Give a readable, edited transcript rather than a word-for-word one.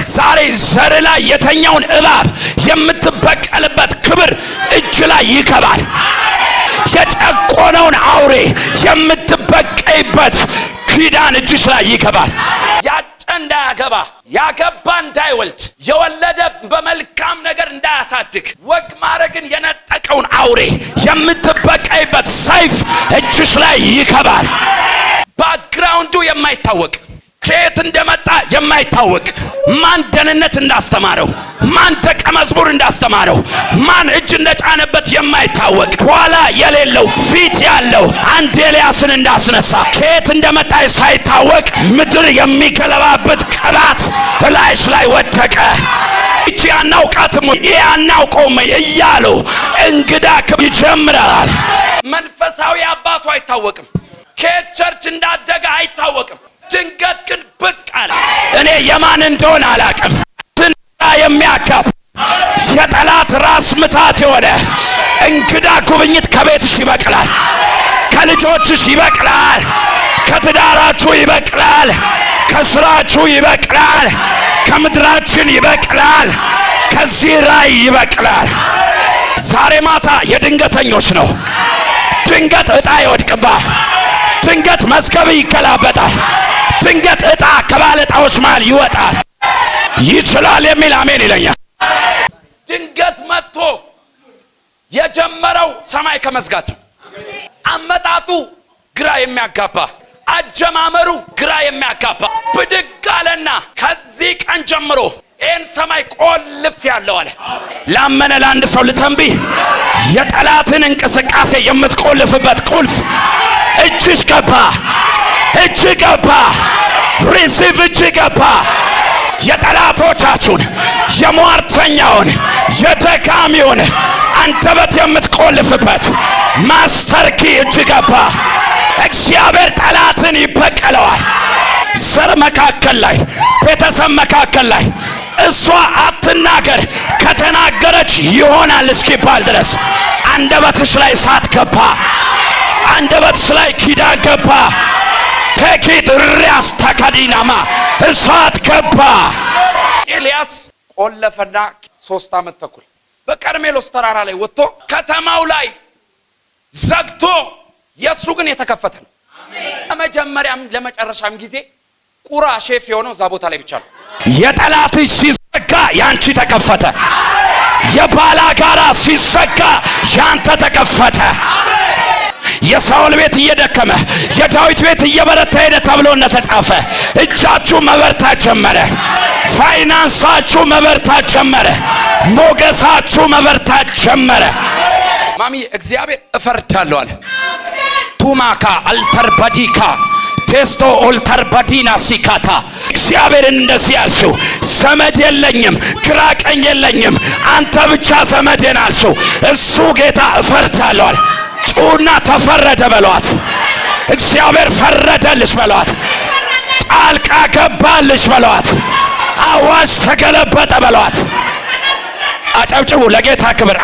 ዛሬ ዘር ላይ የተኛውን እባብ የምትበቀልበት ክብር እጅ ላይ ይገባል። የጨቆነውን አውሬ የምትበቀይበት ኪዳን እጅሽ ላይ ይገባል። ያጨ እንዳያገባ፣ ያገባ እንዳይወልድ፣ የወለደ በመልካም ነገር እንዳያሳድግ፣ ወግ ማዕረግን የነጠቀውን አውሬ የምትበቀይበት ሰይፍ እጅሽ ላይ ይገባል። Background ኡ የማይታወቅ፣ ከየት እንደመጣ የማይታወቅ፣ ማን ደህንነት እንዳስተማረው፣ ማን ደቀ መዝሙር እንዳስተማረው፣ ማን እጅ እንደጫነበት የማይታወቅ፣ ኋላ የሌለው ፊት ያለው አንድ ኤልያስን እንዳስነሳ ከየት እንደመጣ ሳይታወቅ ምድር የሚገለባበት ቅባት እላይሽ ላይ ወደቀ። እቺ አናውቃትም፣ ይሄ አናውቀውም እያሉ እንግዳ ክብር ይጀምራል። መንፈሳዊ አባቱ አይታወቅም። ከየት church እንዳደገ አይታወቅም። ድንገት ግን ብቅ አለ። እኔ የማን እንደሆነ አላቅም። የሚያካብ የጠላት ራስ ምታት የሆነ እንግዳ ጉብኝት ከቤትሽ ይበቅላል፣ ከልጆችሽ ይበቅላል፣ ከትዳራችሁ ይበቅላል፣ ከስራችሁ ይበቅላል፣ ከምድራችን ይበቅላል፣ ከዚህ ራእይ ይበቅላል። ዛሬ ማታ የድንገተኞች ነው። ድንገት ዕጣ ይወድቅባል። ድንገት መዝገብ ይገላበጣል። ድንገት ዕጣ ከባለ ዕጣዎች መሃል ይወጣል። ይችላል የሚል አሜን ይለኛል። ድንገት መጥቶ የጀመረው ሰማይ ከመዝጋት ነው። አመጣጡ ግራ የሚያጋባ፣ አጀማመሩ ግራ የሚያጋባ፣ ብድግ አለና ከዚህ ቀን ጀምሮ ይህን ሰማይ ቆልፍ ያለው አለ። ላመነ ለአንድ ሰው ልተንብይ፣ የጠላትን እንቅስቃሴ የምትቆልፍበት ቁልፍ እጅሽ ገባ፣ እጅ ገባ፣ receive እጅ ገባ። የጠላቶቻችሁን፣ የሟርተኛውን፣ የደጋሚውን አንደበት የምትቆልፍበት master key እጅ ገባ። እግዚአብሔር ጠላትን ይበቀለዋል። ዘር መካከል ላይ፣ ቤተሰብ መካከል ላይ እሷ አትናገር፣ ከተናገረች ይሆናል እስኪባል ድረስ አንደበትሽ ላይ እሳት ገባ። አንደበትሽ ላይ ኪዳን ገባ። ቴኪት ሪያስ ተከዲናማ እሳት ገባ። ኤልያስ ቆለፈና 3 ዓመት ተኩል በቀርሜሎስ ተራራ ላይ ወጥቶ ከተማው ላይ ዘግቶ የእሱ ግን የተከፈተ ነው። ለመጀመሪያም ለመጨረሻም ጊዜ ቁራ ሼፍ የሆነው እዛ ቦታ ላይ ብቻ ነው። የጠላትሽ ሲዘጋ ያንቺ ተከፈተ። የባላጋራ ሲዘጋ ያንተ ተከፈተ። የሳኦል ቤት እየደከመ የዳዊት ቤት እየበረታ ሄደ ተብሎ እንደተጻፈ እጃችሁ መበርታት ጀመረ። ፋይናንሳችሁ መበርታት ጀመረ። ሞገሳችሁ መበርታት ጀመረ። ማሚ፣ እግዚአብሔር እፈርዳለሁ አለ። ቱማካ አልተርባዲካ ቴስቶ ኦልተርባዲና ሲካታ እግዚአብሔርን እንደዚህ ያልሽው፣ ዘመድ የለኝም፣ ግራ ቀኝ የለኝም፣ አንተ ብቻ ዘመዴን አልሽው። እሱ ጌታ እፈርዳለሁ አለ። ጩና ተፈረደ በሏት። እግዚአብሔር ፈረደልሽ በሏት። ጣልቃ ገባልሽ በሏት። አዋጅ ተገለበጠ በሏት። አጨብጭቡ ለጌታ ክብር።